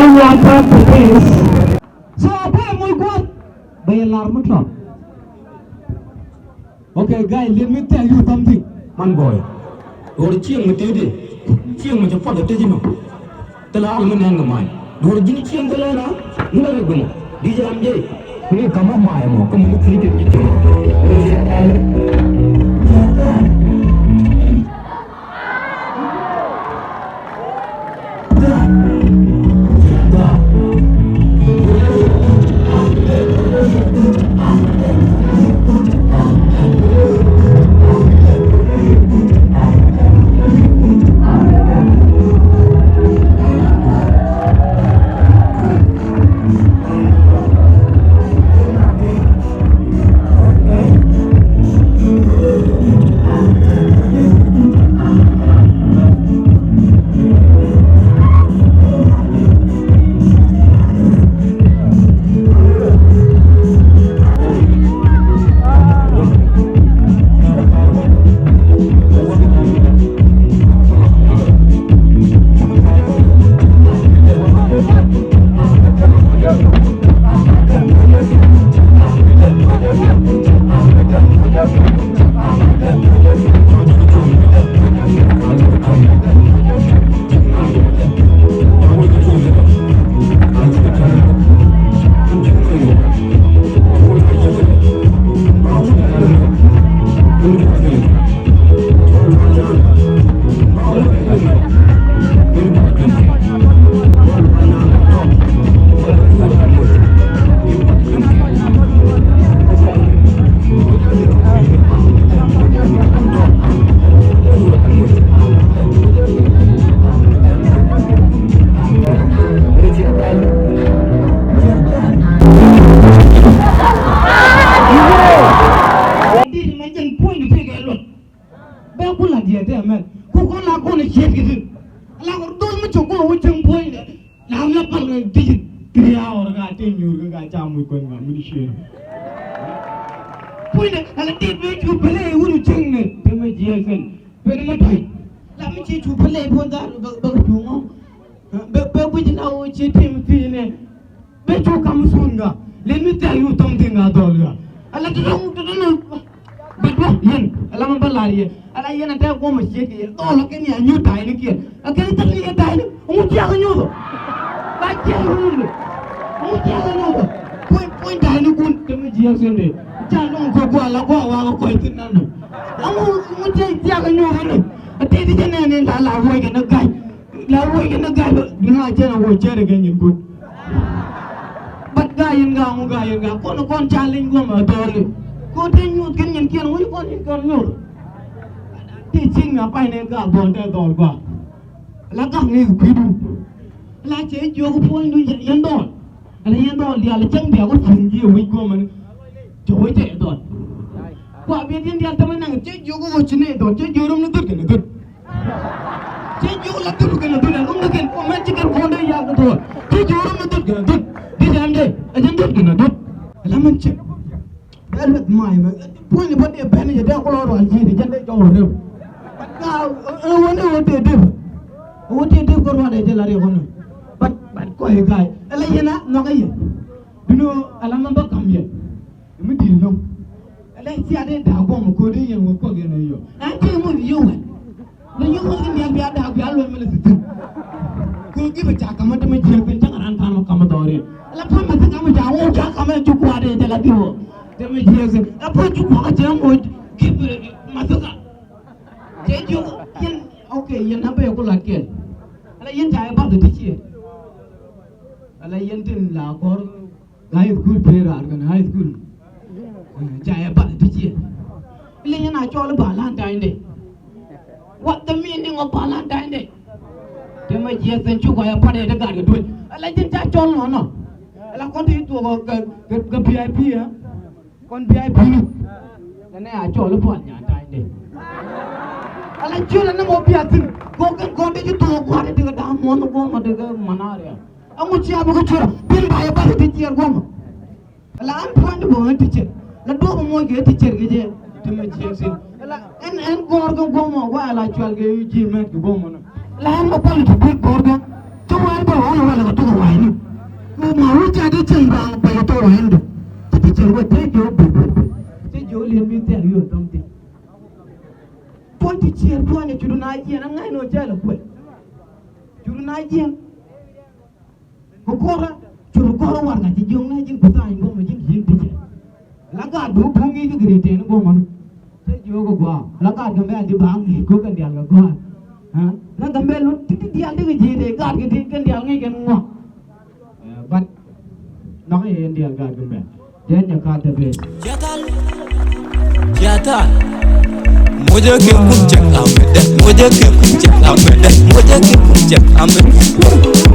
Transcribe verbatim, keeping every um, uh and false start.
One time for this. So, apa yang mau ikut? Bayar lar mutlak. Okay, guys, let me tell you something. Man boy. Wor chieng mi tedi. Chieng mi cepat tedi no. Tela al mi neng mai. Wor jini chieng tela na. Mula ni guna. D J M J. Ni kama mai mo. Kamu ni tedi. Bɛ ku la diɛ tɛ mɛn ku kɔn la kɔn ciet ki thin. La kɔn dol mi cok kɔn wä cieŋ puɔ̱ny dɛ. La la pal kɛ dijit three hour ka te nyuur kɛ ka ca muc kɔn ka min ciet. Puɔ̱ny dɛ ala dit bɛ cu pele wuru cieŋ ni te mɛ jiɛ kɛn. Bɛ ni mɛ tɔy la mi ci cu pele puɔ̱ny dar bɛ bɛ cu ŋɔ. Bɛ bɛ guic na wä ci tim thi̱i̱nɛ. Bɛ cu kam sun ɣä. Let me tell you something, ɣä dhɔl ɣä. Ala ti dɔŋ ti dɔŋ. Bɛ duɔ̱k yɛn ala ma bä lar yɛ. Ala yɛn a tɛ guɔmɛ ciek yɛ dhɔl kɛ ni a nyuth tay ni kiɛ. A kɛ ni thil ni kɛ tay ni ŋu ciek a nyuth. Ba ciek a nyuth. Ŋu ciek a nyuth. Puɔ̱ny puɔ̱ny tay ni kun kɛ mi jiek sende. Ca dɔŋ kɛ guɔ ala guɔ wa kɛ kɔc thin nan nɔ. A ŋu ŋu ciek ciek a nyuth ni. A tëë ti jɛ nɛn ni la la wuɔc kɛ ni gac. La wuɔc kɛ ni gac bä duŋ a cɛn a wuɔc cɛn kɛ nyin kun. But gaa yɛn gaa ŋu gaa yɛn gaa kɔn kɔn ca leny guɔm a dhɔli. Kɔn te nyuth kɛn nyin kiɛn ŋuc kɔn nyin kɔn nyuth. Ti cieŋ a pay ni gaa dhɔl te dhɔl gua. La gaa ŋi̱i̱c kui̱du. La cɛ jiök puɔ̱nydu yɛn dhɔl. Ala yɛn dhɔl diaal cäŋ diaal wä cuŋ jiɛ wi̱c guɔmɛn. Cɛ wä cɛ dhɔl. Kua biɛt yɛn diaal tämɛ naŋ cɛ jiök wä ci ni dhɔl cɛ jiök rom ni dhut kɛn dhut. Cɛ jiök la dhut kɛn dhut ɛn rom ni kɛn kua mɛn ci kɛn kɔn dee yak dhɔl. Cɛ jiök rom ni dhut kɛn dhut. Di jɛn dee ɛ jɛn dhut kɛn dhut. Ala mɛn cɛ. Bɛ lueth mac mɛ puɔ̱ny bä dee ben yɛ dee kulɔ rual ji̱ di jɛn dee jɔw rɛw. Ɛ wä ni wä dee dee wä dee dee kɔ rual dee jɛ la riɛk wä ni. But but kɔc i̱ ga̱a̱c ɛlɛ yɛn a nhɔk ɛ yɛ. Duno ɛlɛ mɛ bä kam yɛ. Mi di̱i̱t nhɔk ɛlɛ cia dee da̱a̱ guɔm kɔ dee yɛn wä kuɔk yɛn ɛ yɔ ɛn tëë muth yɛ wɛ. Ni yio̱w wä ni diaal bia da̱a̱ bia luɔ̱c mi lɛ thi̱thi̱n. Kɛ gi̱p ɛ ca kamä te mi jiääk thi̱n cä ŋa̱ raan ka̱n mɛ kamä dhɔriɛn. Ala puɔ̱ny mi thi̱n kamä ca ŋo̱o̱k ca kamä cu kua̱r dee jɛ la gi̱p ɔ. Te mi jiääk thi̱n la puɔ̱ny cu kua̱r kä cɛ ŋo̱o̱k gi̱p ɛ mathika. Cɛ jiök yɛn ok yɛn na bɛ ku lat kɛl. Ala yɛn ca yɛ bath ti ciɛ. Ala yɛn tin la kɔr. High school pee raar kɛn high school. Ca yɛ bath ti ciɛ. Ilɛ yɛn a cɔl Valentine Day. What the meaning of Valentine Day? Te mɛ jiɛ thɛn cuk kɔc a pat ɛ te gat kɛ duec. Ala ji̱n ca cɔl nɔnɔ. Ala kɔn ti thuɔk kɛ kɛ V I P ɛ. Kɔn V I P ni. Kɛnɛ a cɔl Valentine Day. Ala ciöt ɛn ni mɔ bia thi̱n kɔn kɛn kɔn ti ci thuɔk gua̱t ɛ ti kɛ da̱a̱m muɔ̱n guɔ̱mɔ ti kɛ manaria. Ɛŋu cia bikɛ cuɛ bin ba yɛ bath ti ciɛɛr guɔ̱mɔ. La an puɔ̱ny ti bä ɣän ti ciɛɛr la duɔ̱p muɔ̱c kɛ ti ciɛɛr kɛ jɛ. Ti mɛ ciɛɛr sin la ɛn ɛn gɔ̱r kɛ guɔ̱mɔ wa la cual kɛ ji̱ mɛt kɛ guɔ̱mɔ nɔ. La ɛn mɛ kual ti bi gɔ̱r kɛ. Cä wɛɛl bä ɣɔn ɣɔn lɛ kɛ tuk ɛ wa̱i̱ni. Mɛ ma wä ca dee cieŋ ba bɛ kɛ tuk ɛ wa̱i̱ni dɔ. Cä ti cieŋ wä tëë jiö bi bi bi. Cä jiö li̱em mi thɛr yio̱o̱ thɔm ti. Puɔ̱ny ti ciɛɛr puɔ̱ny ɛ cudu na jiɛn a ŋa̱c ni ɔ cɛ lɛ kuɛl. Cudu na jiɛn. Kɛ kuɔrä cur kɔrä warɛga ci jiöŋ nɛ ji̱n kuthany guɔmɔ ji̱n ji̱n ti cɛ. La gaat bi wä buŋ ŋi̱i̱c kä gɛrɛtɛn guɔmɔ ni. Cä jiök kɛ gua̱a̱ la gaat Gambɛl ti ba ŋi̱i̱c ko̱ kɛn diaal kɛ gua̱a̱. Ɛ? La Gambɛl wä ti ti diaal ti kɛ ji̱ dee gaat kɛ ti kɛn diaal ŋi̱i̱c kɛn ŋuak. Ɛ, but nɔk i̱ yɛn diaal gaat Gambɛl. Jɛn jɛ ka̱a̱t tɛ ben. Yatal. Moja ke kun cek amedɛ. Moja ke kun cek amedɛ. Moja ke kun cek amedɛ.